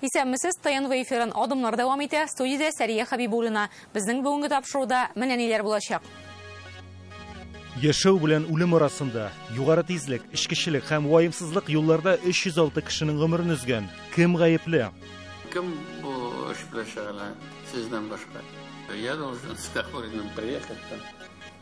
Исәнмесез, ТНВ эфирын адымнар дәвам итә. Студиядә Сәрия Хәбибуллина. Безнең бүгенге тапшыруда менә ниләр булачак. Яшәү белән үлем арасында югары тизлек, эчкечелек һәм ваемсызлык юлларда 306 кешенең гомерен өзгән. Кем гаепле? Кем бу эш белән шөгыльләнә сездән башка? Я должен с Кахориным приехать там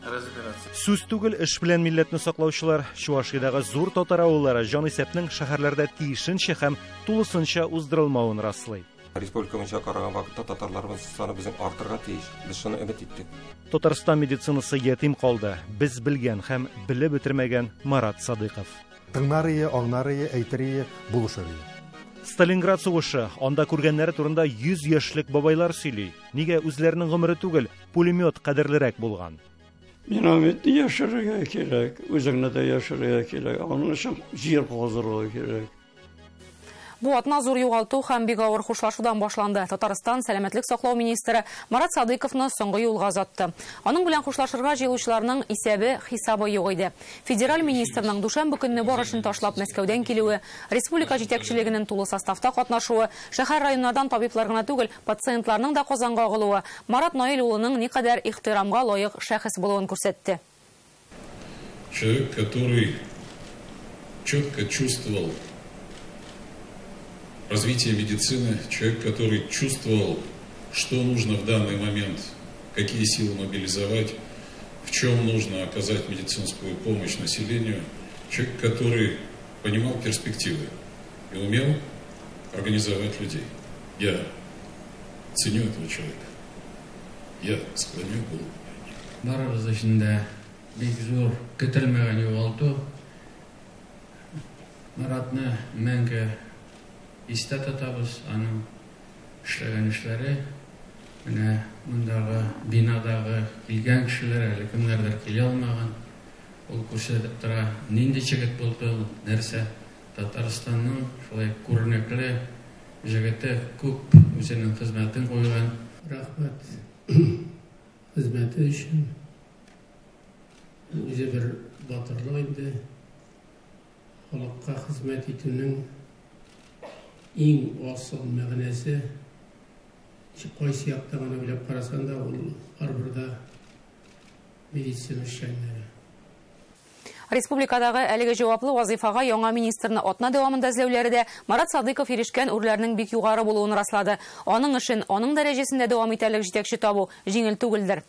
разбираться. Сүз түгел, эш белән милләтне саклаучылар Чувашиядәге зур татар авыллары җанисәпнең шәһәрләрдә тиешенчә һәм тулысынча уздырылмавын раслый. Республика буенча караган вакытта татарларыбыз саны безнең артырга тиеш. Без шуны өмет иттек. Татарстан медицинасы ятим калды. Без белгән һәм белеп бетермәгән Марат Садыйков. Тыңнар ие, аңнар ие, әйтер ие, булышыр ие. Сталинград сугышы, анда күргәннәре турында 100 яшьлек бабайлар сөйли. Нигә үзләренең гомере түгел, пулемет кадерлерәк булган? Минометны яшерергә кирәк, үзеңне дә яшерергә кирәк. Аның өчен җир казырга кирәк. Бу атна зур югалту һәм бик авыр хушлашудан башланды. Татарстан сәламәтлек саклау министры Марат Садыйковны соңгы юлга озатты. Аның белән хушлашырга җыелучыларның исәбе хисабы юк иде. Федераль министрның дүшәмбе көнне бар эшен ташлап Мәскәүдән килүе, республика җитәкчелегенең тулы составта катнашуы, шәһәр районнардан табиблар гына түгел, пациентларның да Казанга агылуы Марат Наил улының никадәр ихтирамга лаек шәхес булуын күрсәтте. Человек, который четко чувствовал развитие медицины, человек, который чувствовал, что нужно в данный момент, какие силы мобилизовать, в чем нужно оказать медицинскую помощь населению, человек, который понимал перспективы и умел организовать людей. Я ценю этого человека. Я склоню голову перед ним. Барыбыз өчен дә бик зур көтелмәгән югалту. Маратны мәңге истә тотабыз, аның эшләгән эшләре, менә мондагы бинадагы килгән кешеләр, әле кемнәрдер килә алмаган, ул күрсәтеп тора, нинди җегет булды ул, нәрсә. Татарстанның шулай күренекле җегете күп үзенең хезмәтен куйган. Рәхмәт хезмәте өчен. Үзе бер батырлык инде. Халыкка хезмәт итүнең иң асыл мәгънәсе, кайсы яктан гына уйлап карасаң да, ул барыбер дә медицина эшчәннәре. Республикадагы әлеге җаваплы вазифага яңа министрны атна дәвамында эзләүләре дә Марат Садыйков ирешкән үрләрнең бик югары булуын раслады. Аның эшен, аның дәрәҗәсендә дәвам итәрлек җитәкче табу җиңел түгелдер.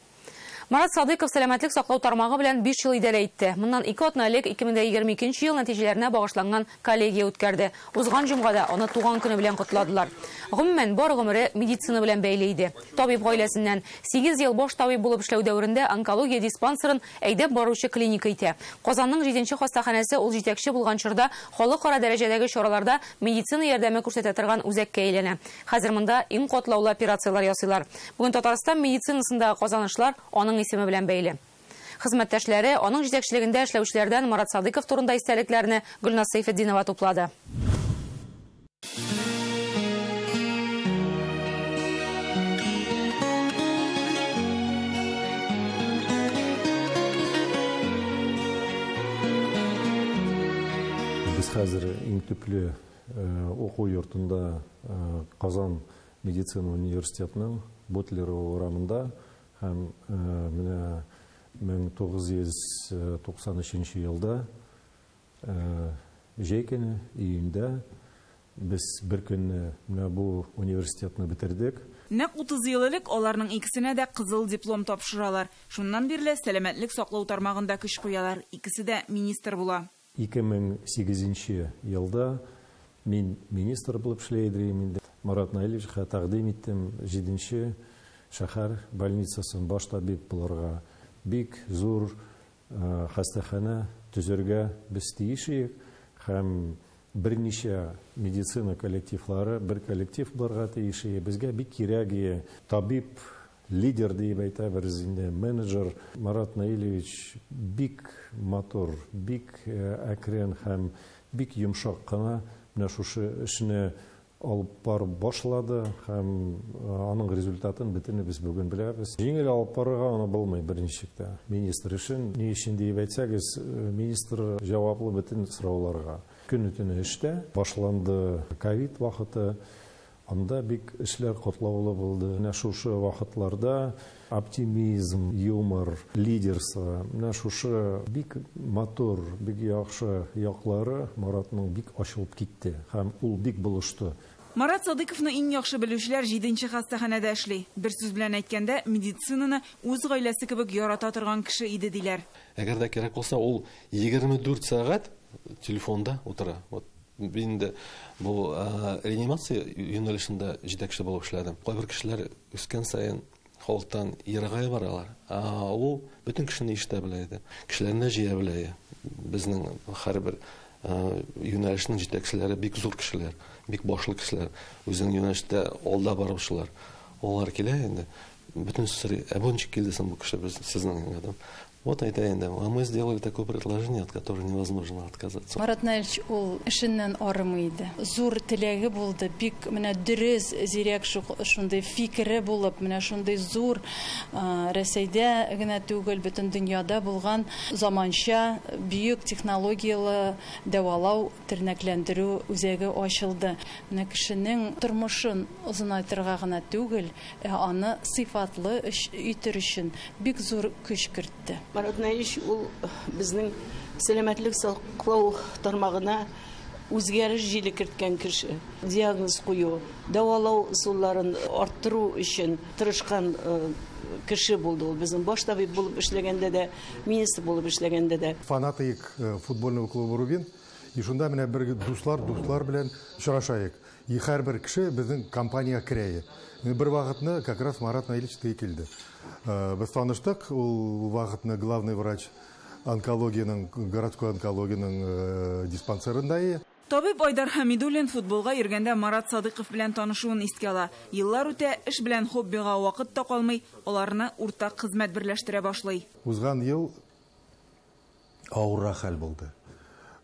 Марат Садыйков сәламәтлек саклау тармагы белән 5 ел идарә итте. Моннан 2 атна элек 2022 ел нәтиҗәләренә багышланган коллегия үткәрде. Узган җомгада аны туган көне белән котладылар. Гомумән, бар гомере медицина белән бәйле иде. Табиб гаиләсеннән 8 ел баш табиб булып эшләү дәверендә онкология диспансерын әйдәп баручы клиника итә. Казанның 7нче хастаханәсе ул җитәкче булган чорда халыкара дәрәҗәдәге чараларда медицина ярдәме күрсәтә торган үзәккә әйләнә. Хәзер монда иң катлаулы операцияләр ясыйлар. Бүген Татарстан медицинасындагы казанышлар аның исеме белән бәйле. Хезмәттәшләре, аның җитәкчелегендә эшләүчеләрдән Марат Садыйков турында истәлекләрне Гөлназ Сәйфетдинова туплады. Без хәзер иң төпле уку йортында Казан медицина университетының Бутлерова урамында һәм менә 1993 елда җәй көне июньдә без бер көнне менә бу университетны бетердек. Нәкъ 30 ел элек аларның икесенә дә кызыл диплом тапшыралар. Шуннан бирле сәламәтлек саклау тармагында көч куялар. Икесе дә министр була. 2008 елда мин министр булып эшләй идем инде. Марат Наилевичка тәкъдим иттем 7нче шәһәр больницасын баш табиб булырга. Бик зур хастахана төзергә без тиеш идек һәм берничә медицина коллективлары бер коллектив булырга тиеш иде. Безгә бик кирәк иде. Табиб, лидер дип әйтәбез инде, менеджер Марат Наилевич бик матур, бик әкрен һәм бик йомшак кына менә шушы эшне алып барып башлады һәм аның результатын бөтенебез бүген беләбез. Җиңел алып барырга аны булмый берничек тә. Министр эшен ни өчен дип әйтсәгез, министр җаваплы бөтен сорауларга. Көне-төне эштә башланды ковид вакыты. Анда бик эшләр катлаулы булды. Менә шушы вакытларда оптимизм, юмор, лидерство, менә шушы бик матур, бик яхшы яклары Маратның бик ачылып китте һәм ул бик булышты. Марат Садыковны иң яхшы белүчеләр 7нче хастаханәдә эшли. Бер сүз белән әйткәндә, медицинаны үз гаиләсе кебек ярата торган кеше иде диләр. Әгәр дә кирәк булса, ул 24 сәгать телефонда утыра. Вот мин дә бу реанимация юнәлешендә җитәкче булып эшләдем. Кайбер кешеләр үскән саен халыктан ерагая баралар. Ул бөтен кешене ишетә белә иде. Кешеләрне җыя белә иде. Безнең һәрбер юнәлешнең җитәкчеләре бик зур кешеләр, бик башлы кешеләр, үзенең юнәлештә алда баручылар. Алар килә инде, бөтен сорый, ә бу ничек килде соң бу кеше без сезнең янга? Вот әйтә инде, а мы сделали такое предложение, от которого невозможно отказаться. Марат Наилевич ул эшеннән арымый иде. Зур теләге булды, бик менә дөрес, зирәк шундый фикере булып, менә шундый зур Рәсәйдә генә түгел, бөтен дөньяда булган заманча бөек технологияле дәвалау, тернәкләндерү үзәге ачылды. Менә кешенең тормышын озынайтырга гына түгел, ә аны сыйфатлы итер өчен бик зур көч кертте. Марат Наилевич ул безнең сәламәтлек саклау тармагына үзгәреш җиле керткән кеше. Диагноз кую, дәвалау ысулларын арттыру өчен тырышкан кеше булды ул. Безнең баш табиб булып эшләгәндә дә, министр булып эшләгәндә дә. Фанатык футбольного клуба Рубин. И шунда менә бер дуслар белән очрашайык. И һәрбер кеше безнең компаниягә керә. Бер вакытны как раз Марат Наилевич тей килде. Без таныштык, ул вакытны главный врач онкологиянең, городской онкологиянең диспансерында. Табиб Айдар Хамидуллин футболга йөргәндә Марат Садыков белән танышуын искә ала. Еллар үтә, эш белән хоббига вакыт та калмый, аларны уртак хезмәт берләштерә башлый. Узган ел авыррак хәл булды.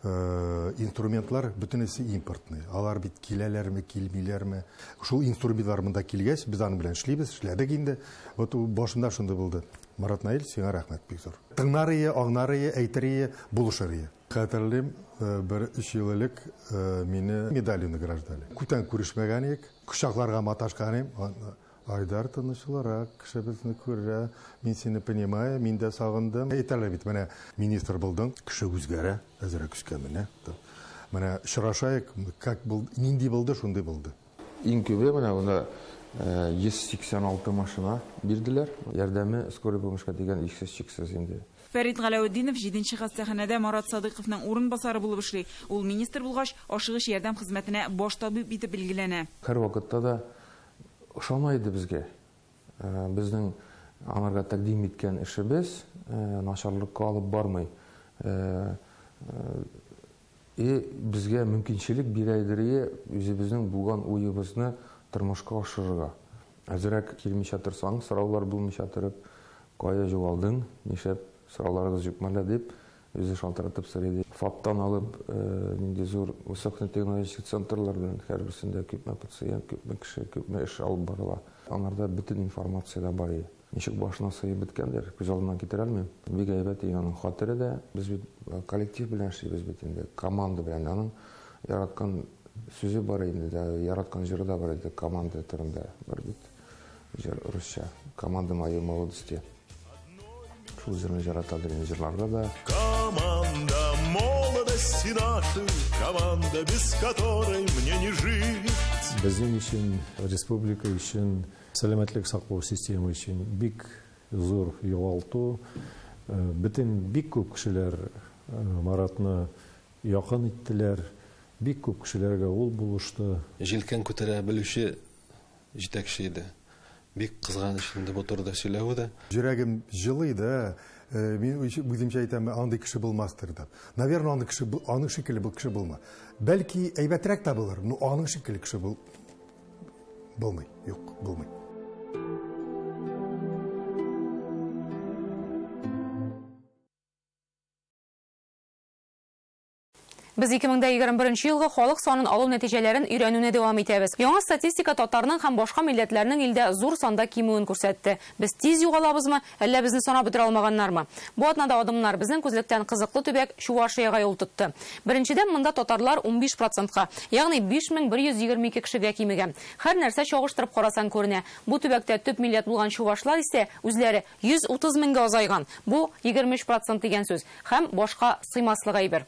Инструментлар бөтенесе импортный. Алар бит киләләрме, килмиләрме? Шул инструментлар монда килгәч, без аның белән эшлибез, эшләдек инде. Вот башында шундый булды. Марат Наилевич, сиңа рәхмәт бик зур. Тыңнар ие, аңнар ие, әйтер ие, булышыр ие. Хәтерлим, бер 3 ел элек мине медалью награждали. Күптән күрешмәгән идек, кочакларга маташкан идем. Айдар тынычларак, кеше безне күрә, мин сине понимаю, мин дә сагындым. Әйтәләр бит, менә министр булдың, кеше үзгәрә, әзрәк өскә менә. Менә очрашайык, как был, нинди булды, шундый булды. Иң күбе менә монда 186 машина бирделәр. Ярдәме скорый помощька дигән иксез-чиксез инде. Фәрит Галәветдинов 7нче хастаханәдә Марат Садыковның урынбасары булып эшли. Ул министр булгач, ашыгыч ярдәм хезмәтенә баш табиб итеп билгеләнә. Һәр вакытта да ошамай иде безгә. Безнең аңарга тәкъдим иткән эшебез начарлыкка алып бармый. И безгә мөмкинчелек бирә иде үзебезнең булган уебызны тормышка ашырырга. Әзрәк килмичә торсаң, сораулар булмыйча торып, кая югалдың, нишләп сорауларыгыз юкмы әллә дип, үзе шалтыратып сорый. ФАПтан алып, нинди зур высокотехнологик центрлар белән һәрберсендә күпме пациент, күпме кеше, күпме эш алып барыла. Анарда бөтен информация да бар иде. Ничек башына сыеп беткәндер, күз алдыннан китерә алмыйм. Бик әйбәт иде аның хәтере дә. Без бит коллектив белән эшлибез бит инде, команда белән. Аның яраткан сүзе бар инде, яраткан җыры да бар иде, команда турында бар бит. Җыр русча. Команда моей молодости. Шул җырны яратадыр инде җырларда да. Команда молодости нашей, команда, без которой мне не жить. Безнең өчен, республика өчен, сәламәтлек саклау системы өчен бик зур югалту. Бөтен бик күп кешеләр Маратны якын иттеләр. Бик күп кешеләргә ул булышты. Җилкән күтәрә белүче җитәкче иде. Бик кызганыч инде бу турыда сөйләве дә. Йөрәгем җылый да, мин үземчә әйтәм, андый кеше булмастыр дип. Наверное, андый кеше, аның шикелле бу кеше булма. Бәлки әйбәтрәк тә булыр, но аның шикелле кеше булмый, юк, булмый. Без 2021 елгы халык санын алу нәтиҗәләрен өйрәнүне дәвам итәбез. Яңа статистика татарның һәм башка милләтләрнең илдә зур санда кимүен күрсәтте. Без тиз югалабызмы, әллә безне санап бетерә алмаганнармы? Бу атнада адымнар безнең күзлектән кызыклы төбәк Чувашиягә юл тотты. Беренчедән, монда татарлар 15%-ка, ягъни 5122 кешегә кимегән. Һәр нәрсә чагыштырып карасаң күренә. Бу төбәктә төп милләт булган чувашлар исә үзләре 130 меңгә азайган. Бу 23% дигән сүз һәм башка сыймаслык әйбер.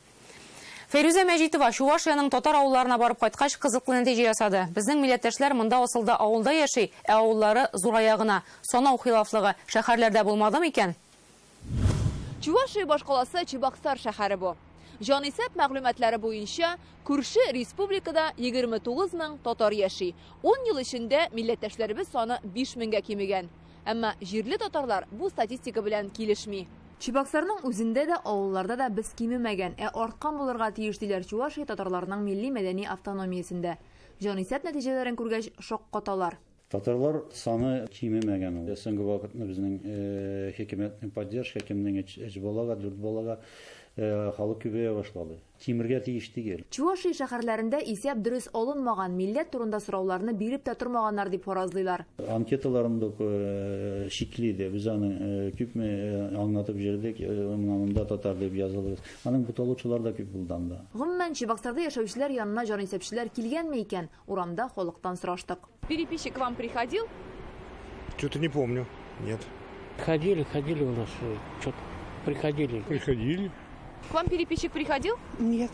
Фәйрүзә Мәҗитова Чувашиянең татар авылларына барып кайткач кызыклы нәтиҗә ясады. Безнең милләттәшләр монда асылда авылда яши, ә авыллары зурая гына. Санау хилафлыгы шәһәрләрдә булмады микән? Чувашия башкаласы Чебоксар шәһәре бу. Җанисәп мәгълүматлары буенча күрше республикада 29 мең татар яши. 10 ел эчендә милләттәшләребез саны 5 меңгә кимегән. Әмма җирле татарлар бу статистика белән килешми. Чебоксарның үзендә дә, авылларда да без кимемәгән, ә арткан булырга тиеш диләр Чувашия татарларының милли мәдәни автономиясендә. Җанисәп нәтиҗәләрен күргәч шаккаталар. Татарлар саны кимемәгән ул. Соңгы вакытны безнең хөкүмәтнең поддержка, кемнең 3 балага, 4 балага халык күбәя башлады. Кимергә тиеш түгел. Чувашия шәһәрләрендә исәп дөрес алынмаган, милләт турында сорауларны биреп тә тормаганнар дип фаразлыйлар. Анкеталарында шикле иде. Без аны күпме аңлатып җирдек, монда татар дип язылды. Аның буталучылар да күп булды анда. Гомумән, Чебоксарда яшәүчеләр янына җанисәпчеләр килгәнме икән? Урамда халыктан сораштык. Переписчик к вам приходил? Что-то не помню. Нет. Ходили, ходили у нас, что-то приходили. Приходили. К вам переписчик приходил? Нет.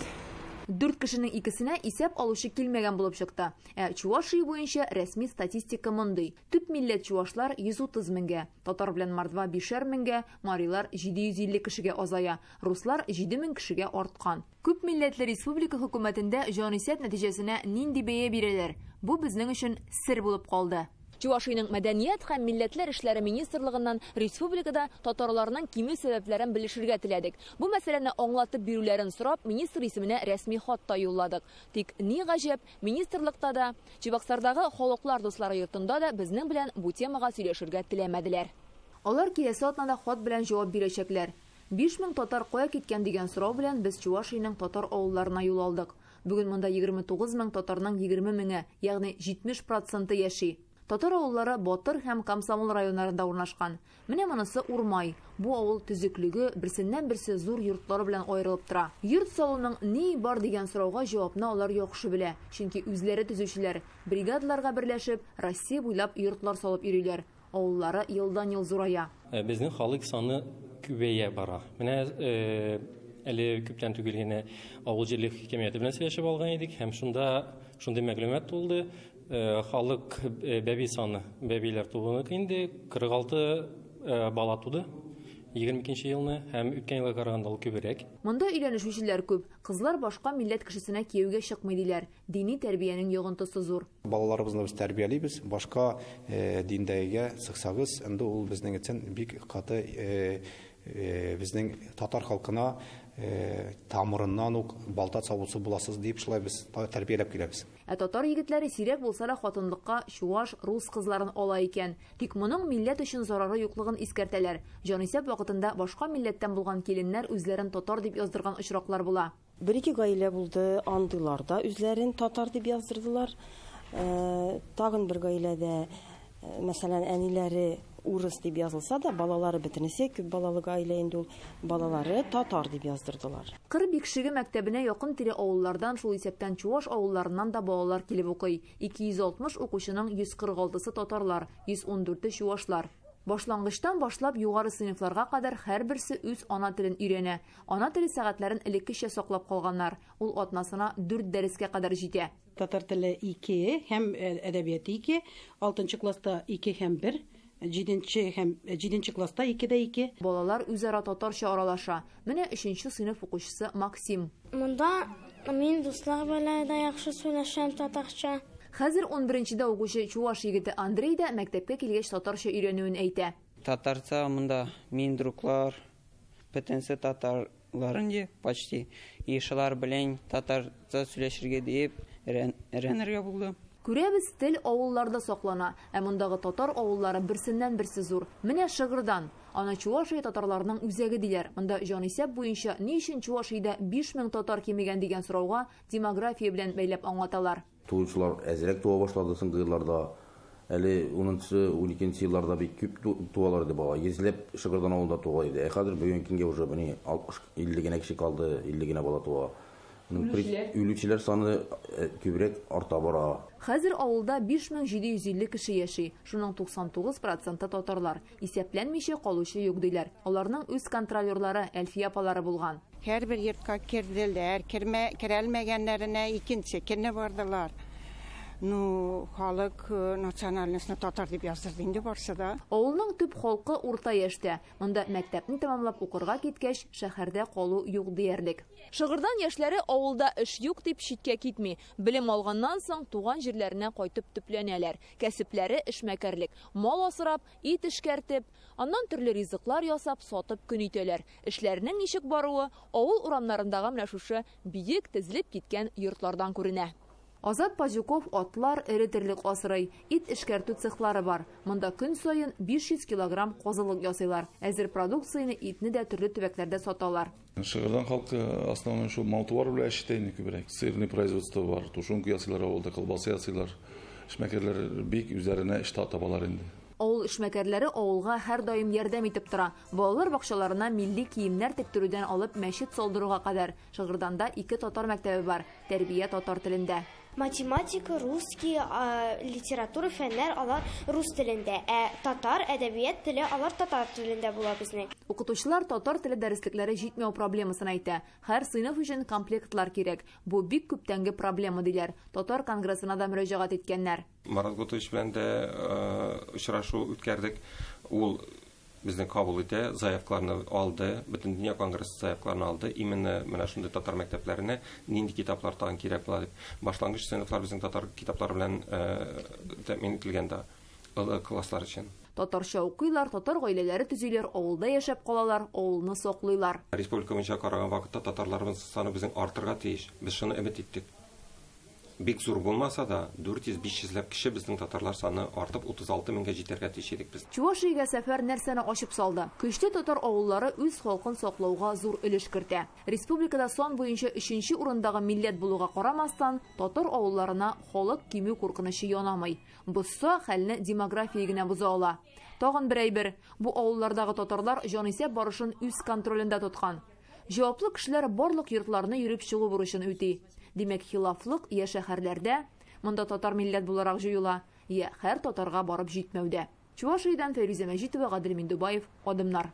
4 кешенең икесенә исәп алучы килмәгән булып чыкты. Ә Чувашия буенча рәсми статистика мондый. Төп милләт чувашлар 130 меңгә, татар белән мордва 5 меңгә, марилар 750 кешегә азая, руслар 7 мең кешегә арткан. Күп милләтле республика хөкүмәтендә җанисәп нәтиҗәсенә нинди бәя бирәләр? Бу безнең өчен сер булып калды. Чувашиянең мәдәният һәм милләтләр эшләре министрлыгыннан республикада татарларның кимү сәбәпләрен белешергә теләдек. Бу мәсьәләне аңлатып бирүләрен сорап, министр исеменә рәсми хат та юлладык. Тик ни гаҗәп, министрлыкта да, Чебоксардагы халыклар дуслары йортында да безнең белән бу темага сөйләшергә теләмәделәр. Алар киләсе атнада хат белән җавап бирәчәкләр. 5000 татар кая киткән дигән сорау белән без Чувашиянең татар авылларына юл алдык. Бүген монда 29 мең татарның 20 меңе, ягъни 70% яши. Татар авыллары Батыр һәм Комсомол районнарында урнашкан. Менә монысы Урмай. Бу авыл төзеклеге берсеннән берсе зур йортлар белән аерылып тора. Йорт салуның ни бар дигән сорауга җавапны алар яхшы белә. Чөнки үзләре төзүчеләр, бригадаларга берләшеп, Россия буйлап йортлар салып йөриләр. Авыллары елдан-ел зурая. Безнең халык саны күбәя бара. Менә әле күптән түгел генә авыл җирлек хакимияте белән сөйләшеп алган идек һәм шунда шундый мәгълүмат булды. Халык бәби саны, бәбиләр тууны инде 46 бала туды 22 елны һәм үткән елга караганда ул күбрәк. Монда өйләнешүчеләр күп. Кызлар башка милләт кешесенә кияүгә чыкмый диләр. Дини тәрбиянең йогынтысы зур. Балаларыбызны без тәрбиялибез. Башка диндәгегә чыксагыз, инде ул безнең өчен бик каты безнең татар халкына тамырыннан ук балта чабучы буласыз дип шулай без тәрбияләп киләбез. Ә татар егетләре сирәк булса да хатынлыкка чуваш, рус кызларын ала икән. Тик моның милләт өчен зарары юклыгын искәртәләр. Җанисәп вакытында башка милләттән булган киленнәр үзләрен татар дип яздырган очраклар була. Бер-ике гаилә булды, андыйлар да үзләрен татар дип яздырдылар. Тагын бер гаиләдә, мәсәлән, әниләре урыс дип язылса да, балалары бөтенесе күп балалы гаилә инде ул, балалары татар дип яздырдылар. Кыр Бикшиге мәктәбенә якын тирә авыллардан, шул исәптән чуваш авылларыннан да балалар килеп укый. 260 укучының 146-сы татарлар, 114-е чувашлар. Башлангычтан башлап югары сыйныфларга кадәр һәрберсе үз ана телен өйрәнә. Ана теле сәгатьләрен элеккечә саклап калганнар. Ул атнасына 4 дәрескә кадәр җитә. Татар теле 2 һәм әдәбияты 2, 6 класста 2 һәм 1, 7 һәм 7 класста 2 дә 2. Балалар үзара татарча аралаша. Менә 3 сыйныф укучысы Максим. Монда мин дуслар белән дә яхшы сөйләшәм татарча. Хәзер 11-дә укучы чуваш егете Андрей да мәктәпкә килгәч татарча өйрәнүен әйтә. Татарча монда мин друглар, бөтенесе татарлар инде почти. И шулар белән татарча сөйләшергә дип өйрәнергә булды. Күрәбез, тел авылларда саклана, ә мондагы татар авыллары берсеннән-берсе зур. Менә Шыгырдан. Аны Чувашия татарларының үзәге диләр. Монда җанисәп буенча ни өчен Чувашиядә 5000 татар кимегән дигән сорауга демография белән бәйләп аңлаталар. Туучылар әзрәк туа башлады соңгы елларда. Әле 10-12 елларда бик күп туалар иде бала. Йөзләп Шыгырдан авылында туа иде. Ә хәзер бүгенге көнгә уже менә 60-50 генә кеше калды, 50 генә бала туа. Үлүчеләр саны күбрәк арта бара. Хәзер авылда 5750 кеше яши. Шуның 99 проценты татарлар. Исәпләнмичә калучы юк диләр. Аларның үз контролерлары, Әлфия апалары булган. Һәрбер йортка керделәр, керәлмәгәннәренә икенче көнне бардылар. Ну, халык национальностьны татар дип яздырды инде барсы да. Авылның төп халкы урта яшьтә. Монда мәктәпне тәмамлап укырга киткәч, шәһәрдә калу юк диярлек. Шыгырдан яшьләре авылда эш юк дип читкә китми. Белем алганнан соң туган җирләренә кайтып төпләнәләр. Кәсепләре эшмәкәрлек. Мал асрап, ит эшкәртеп, аннан төрле ризыклар ясап, сатып көн итәләр. Эшләренең ничек баруы авыл урамнарындагы менә шушы биек тезелеп киткән йортлардан күренә. Азат Пазюков атлар, эре терлек асрый. Ит эшкәртү цехлары бар. Монда көн саен 500 килограмм казылык ясыйлар. Әзер продукцияне, итне дә төрле төбәкләрдә саталар. Шыгырдан халкы основной шул мал-туар белән эш итә инде күбрәк. Сырный производство бар, тушенка ясыйлар авылда, колбаса ясыйлар. Эшмәкәрләр бик үзләренә эш табалар инде. Авыл эшмәкәрләре авылга һәрдаим ярдәм итеп тора. Балалар бакчаларына милли киемнәр тектерүдән алып мәчет салдыруга кадәр. Шыгырданда 2 татар мәктәбе бар. Тәрбия татар телендә. Математика, русский, литература, фәннәр алар рус телендә, ә татар әдәбият теле алар татар телендә була безнең. Укытучылар татар теле дәреслекләре җитмәү проблемасын әйтә. Һәр сыйныф өчен комплектлар кирәк. Бу бик күптәнге проблема диләр. Татар конгрессына да мөрәҗәгать иткәннәр. Марат Готович белән дә очрашу үткәрдек. Ул безне кабул итә, заявкаларны алды, Бөтендөнья конгрессы заявкаларны алды. Именно менә шундый татар мәктәпләренә нинди китаплар тагын кирәк була дип. Башлангыч сыйныфлар безнең татар китаплары белән тәэмин ителгән дә олы класслар өчен. Татарча укыйлар, татар гаиләләре төзиләр, авылда яшәп калалар, авылны саклыйлар. Республика буенча караган вакытта татарларыбыз саны безнең артырга тиеш. Без шуны өмет иттек. Бик зур булмаса да, 400-500 ләп кеше безнең татарлар саны артып 36 меңгә җитәргә тиеш идек без. Чувашиягә сәфәр нәрсәне ачып салды? Көчле татар авыллары үз халкын саклауга зур өлеш кертә. Республикада сан буенча 3нче урындагы милләт булуга карамастан, татар авылларына халык кимү куркынычы янамый. Бозса, хәлне демография генә боза ала. Тагын бер әйбер, бу авыллардагы татарлар җанисәп барышын үз контролендә тоткан. Җаваплы кешеләр барлык йортларны йөреп чыгу бурычын үти. Димәк, хилафлык я шәһәрләрдә, монда татар милләт буларак җыела, я һәр татарга барып җитмәүдә. Чувашиядән Фәйрүзә Мәҗитова, Гадел Миндубаев, Адымнар.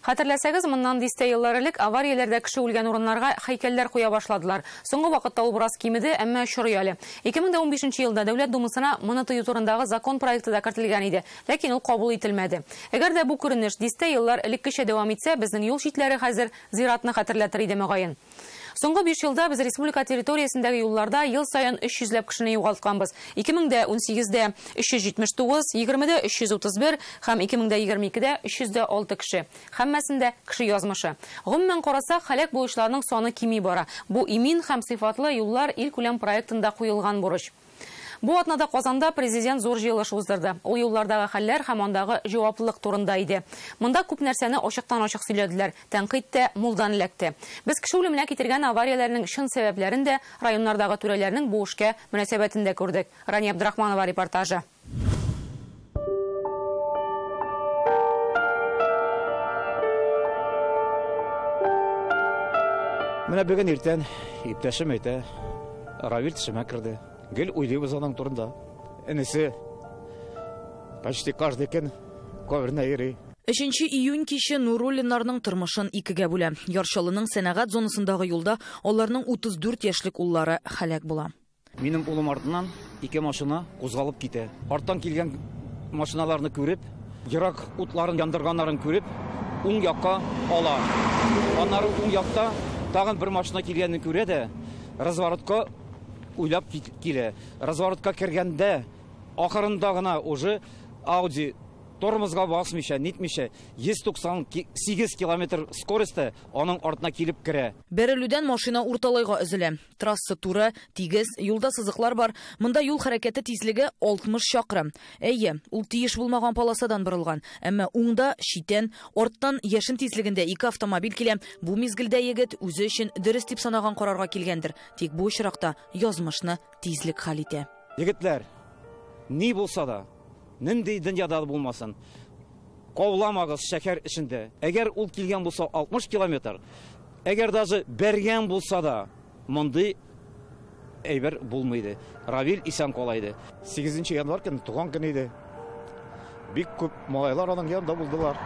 Хәтерләсәгез, моннан дистә еллар элек аварияләрдә кеше үлгән урыннарга һәйкәлләр куя башладылар. Соңгы вакытта ул бераз кимеде, әмма очрый әле. 2015 елда Дәүләт Думасына моны тыю турындагы закон проекты да кертелгән иде, ләкин ул кабул ителмәде. Әгәр дә бу күренеш дистә еллар элеккечә дәвам итсә, безнең юл читләре хәзер зиратны хәтерләтер иде мөгаен. Соңгы 5 елда без республика территориясендәге юлларда ел саен 300 ләп кешене югалтканбыз. 2018-дә 379, 20-дә 331 һәм 2022-дә 306 кеше. Һәммәсендә кеше язмышы. Гомумән карасак, һәлак булучыларның саны кими бара. Бу имин һәм сыйфатлы юллар илкүләм проектында куелган бурыч. Бу атнада Казанда президент зур җыелыш уздырды. Ул юллардагы хәлләр һәм андагы җаваплылык турында иде. Монда күп нәрсәне ачыктан-ачык сөйләделәр. Тәнкыйть тә мулдан эләкте. Без кеше үлеменә китергән аварияләрнең чын сәбәпләрен дә, районнардагы түрәләрнең бу эшкә мөнәсәбәтен дә күрдек. Рания Абдрахманова репортажы. Менә бүген иртән иптәшем әйтә, Равил төшемә керде. Гел уйлыйбыз аның турында. Энесе почти каждый көн каберенә йөри. 3 июнь киче Нуруллиннарның тормышын икегә бүлә. Яр Чаллының сәнәгать зонасындагы юлда аларның 34 яшьлек уллары һәлак була. Минем улым артыннан ике машина кузгалып китә. Арттан килгән машиналарны күреп, ерак утларын яндырганнарын күреп, уң якка ала. Аннары уң якта тагын бер машина килгәнен күрә дә, разворотка уйлап килә. Разворотка кергәндә ахырында гына уже Audi Тормозга басмыйча, нитмичә, 198 километр скоростьта аның артына килеп керә. Бәрелүдән машина урталайга өзелә. Трасса туры, тигез, юлда сызыклар бар. Монда юл хәрәкәте тизлеге 60 чакрым. Әйе, ул тиеш булмаган полосадан борылган. Әмма уңда читән, арттан яшен тизлегендә ике автомобиль килә. Бу мизгелдә егет үзе өчен дөрес дип санаган карарга килгәндер. Тик бу очракта язмышны тизлек хәл итә. Егетләр, ни булса да, нинди дөньяда булмасын, кауламагыз шәһәр эчендә. Әгәр ул килгән булса 60 километр, әгәр даже бәргән булса да, мондый әйбер булмый иде. Равил исән кала иде. 8 январь көне туган көн иде. Бик күп малайлар аның янында булдылар.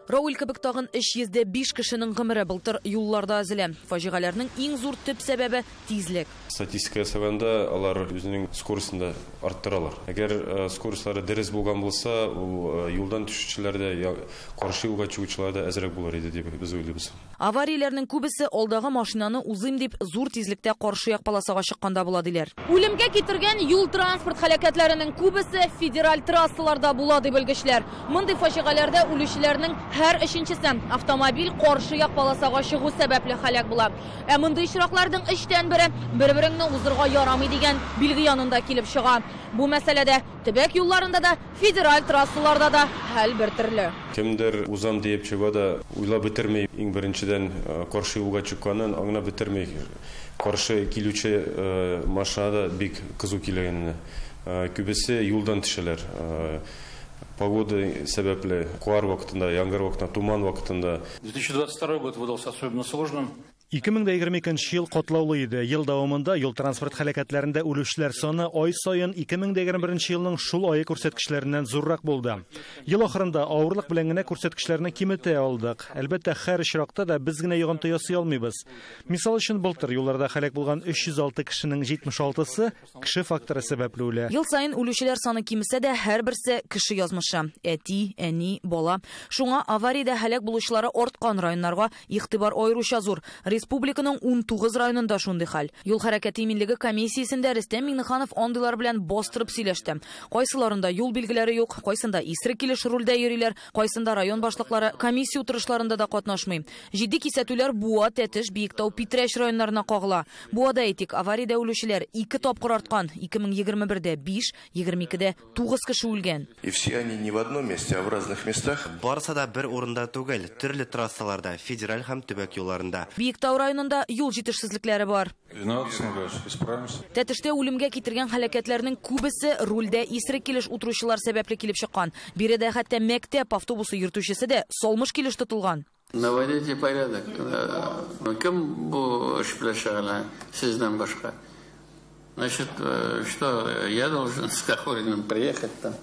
Рауил кебек тагын 305 кешенең гомере былтыр юлларда өзелә. Фаҗигаләрнең иң зур төп сәбәбе тизлек. Статистика ясаганда алар үзенең скоростын да арттыралар. Әгәр скоростлары дөрес булган булса, ул юлдан төшүчеләр дә, каршы юлга чыгучылар да әзрәк булыр иде дип без уйлыйбыз. Аварияләрнең күбесе алдагы машинаны узыйм дип зур тизлектә каршы як полосага чыкканда була диләр. Үлемгә китергән юл транспорт һәлакәтләренең күбесе федераль трассаларда була ди белгечләр. Мондый фаҗигаләрдә үлүчеләрнең һәр өченчесе автомобиль каршы як полосага чыгу сәбәпле һәлак була. Ә мондый очракларның өчтән бере бер-береңне узырга ярамый дигән билге янында килеп чыга. Бу мәсьәләдә төбәк юлларында да, федераль трассаларда да хәл бер төрле. Кемдер узам диеп чыга да уйлап бетерми, иң беренчедән каршы юлга чыкканын аңлап бетерми. Каршы килүче машина да бик кызу килгәнен. Күбесе юлдан төшәләр. Погода сәбәпле, кар вакытында, яңгыр вакытында, туман вакытында. 2022 год выдался особенно сложным. 2022 ел катлаулы иде. Ел дәвамында юл транспорт һәлакәтләрендә үлүчеләр саны ай саен 2021 елның шул ае күрсәткечләреннән зуррак булды. Ел ахырында авырлык белән генә күрсәткечләрне киметә алдык. Әлбәттә, һәр очракта да без генә йогынты ясый алмыйбыз. Мисал өчен, былтыр юлларда һәлак булган 306 кешенең 76-сы кеше факторы сәбәпле үлә. Ел саен үлүчеләр саны кимесә дә, һәрберсе кеше язмышы. Әти, әни, бала. Шуңа авариядә һәлак булучылары арткан районнарга игътибар аеруча зур. Республиканың 19 районында шундый хәл. Юл хәрәкәте иминлеге комиссиясендә Рөстәм Миңнеханов андыйлар белән бастырып сөйләште. Кайсыларында юл билгеләре юк, кайсында исерек килеш рульдә йөриләр, кайсында район башлыклары комиссия утырышларында да катнашмый. Җитди кисәтүләр Буа, Тәтеш, Биектау, Питрәч районнарына кагыла. Буада әйтик, авариядә үлүчеләр 2 тапкыр арткан. 2021-дә 5, 22-дә 9 кеше үлгән. И все они не в одном месте, а в разных местах. Барысы да бер урында түгел, төрле трассаларда, федераль һәм төбәк юлларында. Биектау районында юл җитешсезлекләре бар. Тәтештә үлемгә китергән һәлакәтләрнең күбесе рульдә исерек килеш утыручылар сәбәпле килеп чыккан. Биредә хәтта мәктәп автобусы йөртүчесе дә салмыш килеш тотылган. Наводите порядок. Кем бу эш белән шөгыльләнә сездән башка? Значит, что я должен с Кахориным приехать там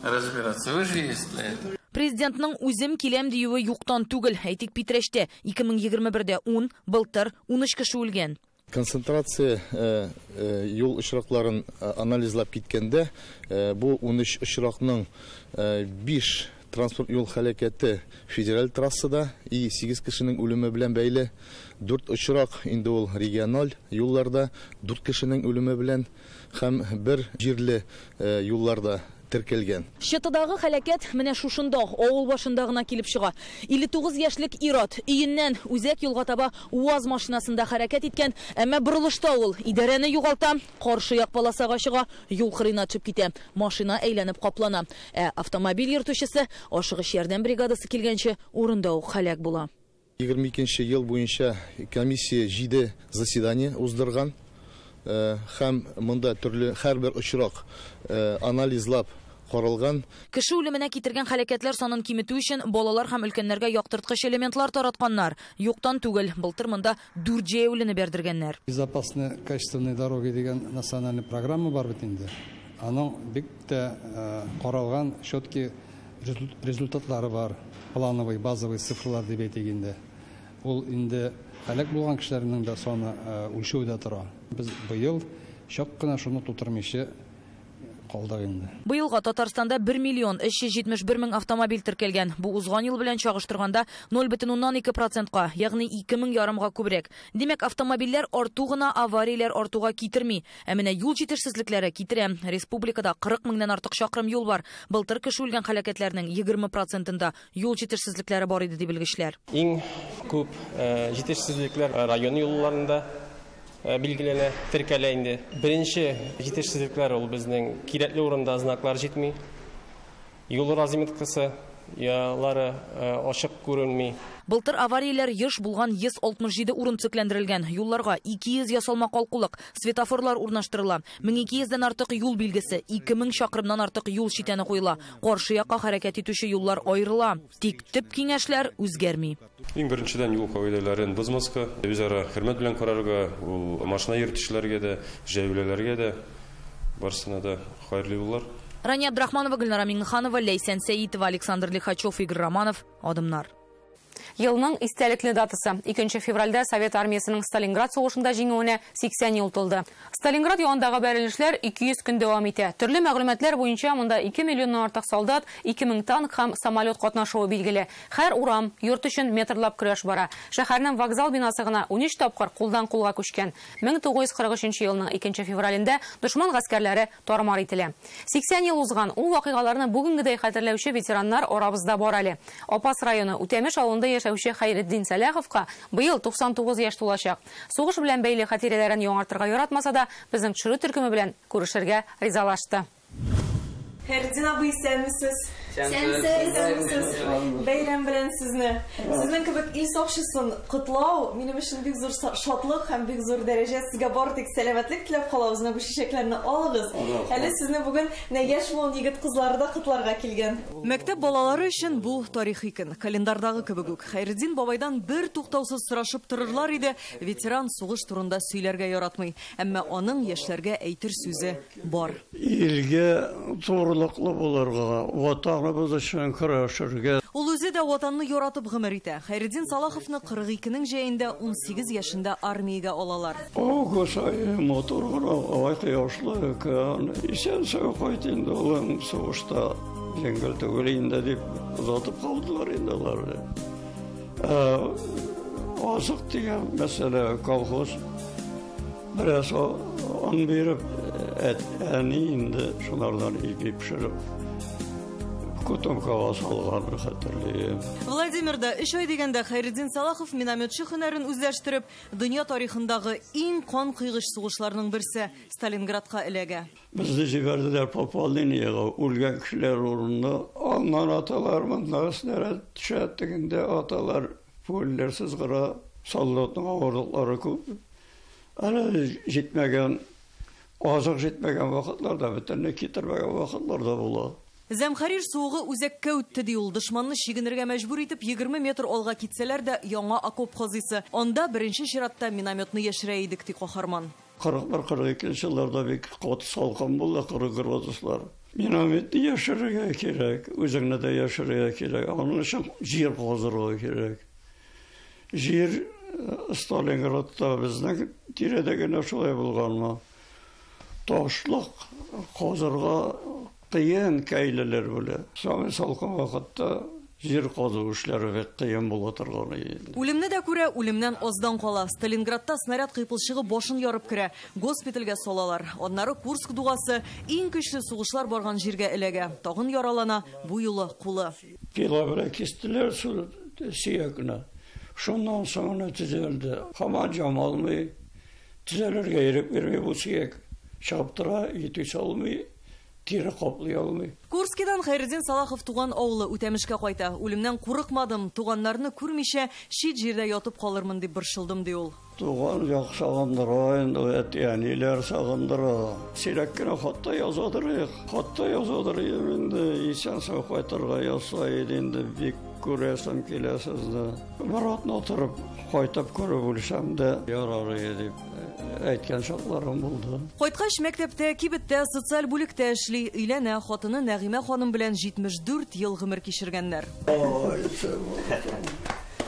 разбираться? Вы же есть для этого. Президентның үзем киләм диюе юктан түгел. Әйтик, Питрәчтә 2021-дә 10, былтыр 13 кеше үлгән. Концентрация юл очракларын анализлап киткәндә, бу 13 очракның 5 транспорт юл һәлакәте федераль трассада и 8 кешенең үлеме белән бәйле, 4 очрак инде ул региональ юлларда 4 кешенең үлеме белән һәм 1 җирле юлларда теркәлгән. Чытыдагы һәлакәт менә шушында, авыл башында гына килеп чыга. 59 яшьлек ир-ат өеннән үзәк юлга таба УАЗ машинасында хәрәкәт иткән, әмма борылышта ул идарәне югалта, каршы як полосага чыга, юл кырыена төшеп китә. Машина әйләнеп каплана. Ә автомобиль йөртүчесе ашыгыч ярдәм бригадасы килгәнче урында ук һәлак була. 22 ел буенча комиссия 7 заседание уздырган. Һәм монда төрле һәрбер очрак анализлап каралган. Кеше үлеменә китергән һәлакәтләр санын киметү өчен балалар һәм өлкәннәргә яктырткыч элементлар таратканнар. Юктан түгел, былтыр монда 4 җәяүлене бәрдергәннәр. Безопасные качественные дороги дигән национальный программа бар бит инде. Аның бик тә каралган четкий результатлары бар. Плановый, базовый цифрлар дип әйтик инде. Ул инде һәлак булган кешеләрнең дә саны үлчәүдә тора. Без быел чак кына шуны тутырмыйча калдык инде. Быелга Татарстанда 1 миллион 371 мең автомобиль теркәлгән. Бу узган ел белән чагыштырганда 0,2%ка, ягъни 2,5 меңгә күбрәк. Димәк, автомобильләр арту гына аварияләр артуга китерми. Ә менә юл җитешсезлекләре китерә. Республикада 40 меңнән артык чакрым юл бар. Былтыр кеше үлгән һәлакәтләрнең 20%-ында юл җитешсезлекләре бар иде, ди белгечләр. Иң күп җитешсезлекләр район юлларында билгеләнә, теркәлә инде. Беренче җитешсезлекләр ул безнең кирәкле урында знаклар җитми. Юл разметкасы ялары ачык күренми. Былтыр аварияләр еш булган 167 урын төзекләндерелгән. Юлларга 200 ясалма калкулык, светофорлар урнаштырыла. 1200дән артык юл билгесе, 2000 чакрымнан артык юл читәне куела. Каршы якка хәрәкәт итүче юллар аерыла. Тик төп киңәшләр үзгәрми. Иң беренчедән юл кагыйдәләрен бозмаска, үзара хөрмәт белән карарга, ул машина йөртүчеләргә дә, җәяүлеләргә дә, барысына да хәерле юллар. Рания Абдрахманова, Гөлнара Миңнеханова, Ләйсән Сәитова, Александр Лихачев, Игорь Романов. Адымнар. Елның истәлекле датасы. 2 февральдә Совет армиясының Сталинград сугышында җиңүенә 80 ел тулды. Сталинград янындагы бәрелешләр 200 көн дәвам итә. Төрле мәгълүматлар буенча монда 2 миллионнан артык солдат, 2000 танк һәм самолет катнашуы билгеле. Һәр урам, йорт өчен метрлап көрәш бара. Шәһәрнең вокзал бинасы гына 13 тапкыр кулдан кулга күчкән. 1943 елның 2 февралендә дошман гаскәрләре тармар ителә. 80 ел узган ул вакыйгаларны бүгенгедәй хәтерләүче ветераннар арабызда бар әле. Апас районы Үтәмеш авылында яшәүче Хәйретдин Сәләховка быел 99 яшь тулачак. Сугыш белән бәйле хатирәләрен яңартырга яратмаса да, безнең төшерү төркеме белән күрешергә ризалашты. Хәйретдин абый, исәнмесез? Исәнмесез. Бәйрәм белән сезне. Сезнең кебек ил сакчысын котлау минем өчен бик зур шатлык һәм бик зур дәрәҗә. Сезгә бары тик сәламәтлек теләп калабыз. Менә бу чәчәкләрне алыгыз. Әле сезне бүген менә яшь буын егет кызлары да котларга килгән. Мәктәп балалары өчен бу тарихи көн. Календарьдагы кебек үк. Хәйретдин бабайдан бер туктаусыз сорашып торырлар иде. Ветеран сугыш турында сөйләргә яратмый. Әмма аның яшьләргә әйтер сүзе бар. Илгә турылыклы булырга, ватаныбыз өчен көрәшергә. Ул үзе дә ватанны яратып гомер итә. Хәйретдин Салаховны 42-нең җәендә 18 яшендә армиягә алалар. Август ае матур гына, ай кояшлы көн. Исән-сау кайт инде, улым, сугышта җиңел түгел инде дип озатып калдылар инде алар. Азык дигән мәсьәлә, колхоз бераз он биреп, әни инде шунардан ипи пешереп котомкага салганын хәтерлим. Владимирда 3 ай дигәндә Хәйретдин Салахов минометчы һөнәрен үзләштереп, дөнья тарихындагы иң кан кыйгыч сугышларның берсе Сталинградка эләгә. Безне җибәрделәр пополнениегә, үлгән кешеләр урынына. Аннан аталар, монда снаряд төшә, тегендә аталар, пульләр сызгыра, солдатның авырлыклары күп. Әле җитмәгән, азык җитмәгән вакытларда, бөтенләй китермәгән вакытларда була. Зәмхәрир суыгы үзәккә үтте, ди ул. Дошманны чигенергә мәҗбүр итеп 20 метр алга китсәләр дә яңа окоп казыйсы. Анда беренче чиратта минометны яшерә идек, ди каһарман. 41-42 елларда бик каты салкын булды, 40 градуслар. Минометны яшерергә кирәк, үзеңне дә яшерергә кирәк. Аның өчен җир казырга кирәк. Җир Сталинградта безнең тирәдә генә шулай булганмы? Ташлык казырга кыен кәйлеләр белә. Самый салкын вакытта җир казу эшләре бик кыен була торган иде. Үлемне дә күрә, үлемнән аздан кала. Сталинградта снаряд кыйпылчыгы башын ярып керә. Госпитальгә салалар. Аннары Курск дугасы иң көчле сугышлар барган җиргә эләгә. Тагын яралана, бу юлы кулы. Пила белән кистеләр сөякне. Шуннан соң гына төзәлде. Һаман җамалмый, төзәлергә ирек бирми бу сөяк. Чыгып тора, итү алмый. Тире каплый алмый. Курскидан Хәйретдин Салахов туган авылы Үтәмешкә кайта. Үлемнән курыкмадым, туганнарны күрмичә чит җирдә ятып калырмын дип борчылдым, ди ул. Туган як сагындыра инде, әти-әниләр сагындыра. Сирәк кенә хатта язадыр, хатта язадыр инде, исән-сау кайтырга язса иде инде, бик күрәсем килә сезне. Бер атна торып кайтып күреп үлсәм дә ярар иде дип әйткән чакларым булды. Кайткач мәктәптә, кибеттә, социаль бүлектә эшли, өйләнә, хатыны Нәгыймә ханым белән 74 ел гомер кичергәннәр. Ой,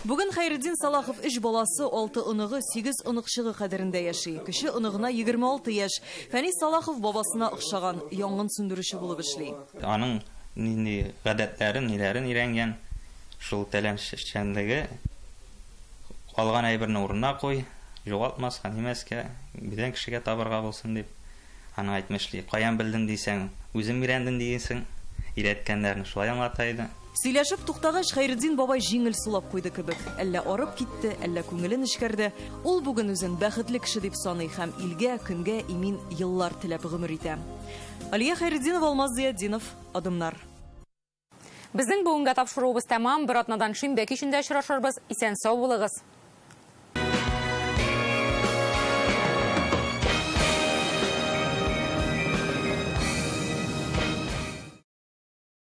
Бүген Хәйретдин Салахов 3 баласы, 6 оныгы, 8 оныкчыгы кадерендә яши. Кече оныгына 26 яшь. Фәнис Салахов бабасына охшаган, янгын сүндерүче булып эшли. Аның нинди гадәтләрен, ниләрен өйрәнгән, шул таләпчәнлеге, алган әйберне урынына куй, югалтмаска, нимәскә, бүтән кешегә табырга булсын дип. Аның әйтмешли, каян белдем дисәң, үзем өйрәндем дигәнсең, өйрәткәннәрне шулай аңлата иде. Сөйләшеп туктагач, Хәйретдин бабай җиңел сулап куйды кебек. Әллә арып китте, әллә күңеле нечкәрде. Ул бүген үзен бәхетле кеше дип саный һәм илгә, көнгә имин еллар теләп гомер итә. Алия Хәйретдинова, Алмаз Зиятдинов, Адымнар. Безнең бүгенге тапшыруыбыз тәмам. Бер атнадан шимбә кичендә очрашырбыз. Исән сау булыгыз.